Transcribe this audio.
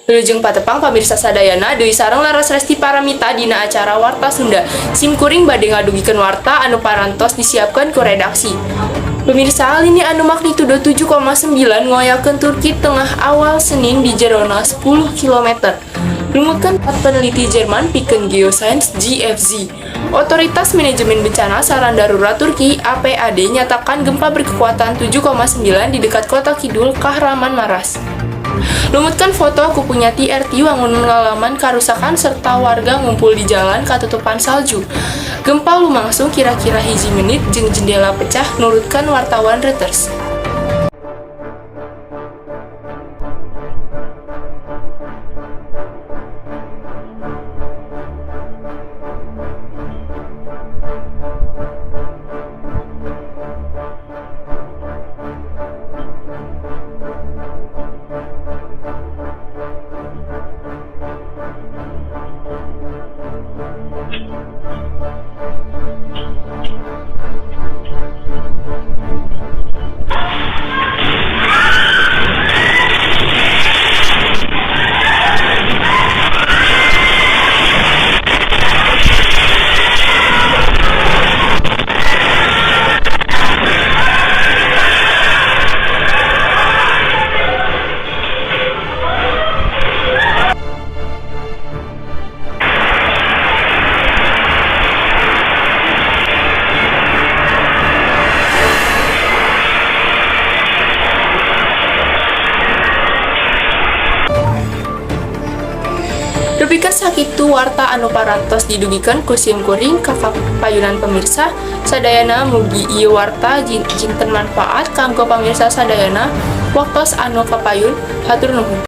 Wilujeng patepang pamirsa sadayana deui sareng Laras Resti Paramita dina acara Warta Sunda. Sim kuring bade ngadugikeun warta anu parantos disiapkeun ku redaksi. Pemirsa, lini anu magnitudo 7,9 ngoyakeun Turki tengah awal Senin di jerona 10 km. Numutkeun peneliti Jerman pikeun Geoscience GFZ. Otoritas Manajemen Bencana Saran Darurat Turki APAD nyatakan gempa berkekuatan 7,9 di dekat kota kidul Kahramanmaras. Numutkeun foto ku punya TRT, wangunan ngalaman karusakan serta warga ngumpul di jalan katutupan salju. Gempa lumangsung kira-kira 1 menit jeung jendela pecah, nurutkeun wartawan Reuters. Dugikeun sakitu warta anu parantos didugikeun ku sim kuring ka payunan pemirsa sadayana. Mugi ieu warta jinten manfaat kanggo pamirsa sadayana. Waktos anu kapayun, hatur nuhun.